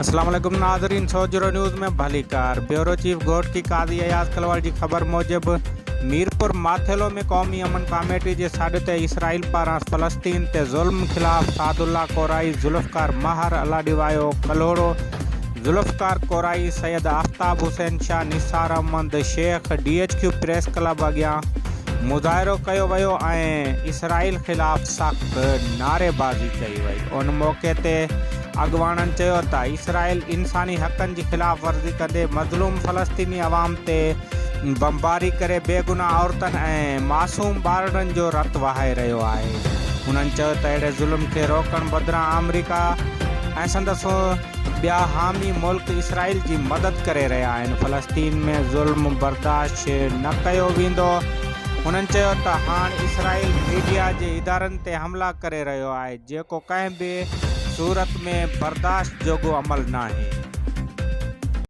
اسلام عليڪم ناظرين سوجهرو نيوز ۾ ڀليڪار بيورو چيف گهوٽڪي قاضي اياز ڪلوڙ جي خبر موجب ميرپور ماٿيلو ۾ قومي امن ڪاميٽي جي سڏ تي اسرائيل پاران فلسطين تي ظلم خلاف سعدالله ڪورائي ذوالفقار مهر الله ڏيوايو ڪلهوڙو ذوالفقار ڪورائي سيد آفتاب Hussain Shah Nisar Ahmed Shaikh D H Q press club اڳيان مظاهرو ڪيو ويو ۽ اسرائيل خلاف سخت نعريبازي ڪئي وئي ان موقعي تي اڳواڻن چيو ته اسرائيل انساني حقن جي خلاف ورزي ڪندي مظلوم فلسطيني عوام تي بمباري ڪري بيگناهه عورتن ۽ معصوم ٻارڙن جو رت وهائي رهيو آهي. هنن چيو ته اهڙي ظلم کي روڪڻ بدران آمريڪا ۽ سندس ٻيا حامي ملڪ اسرائيل جي مدد ڪري رهيا آهن، فلسطين ۾ ظلم برداشت نه ڪيو ويندو. هنن چيو ته هاڻ اسرائيل ميڊيا جي ادارن تي حملا ڪري رهيو آهي. جيڪو ڪنهن به صورت ۾ برداشت جوڳو عمل ناهي.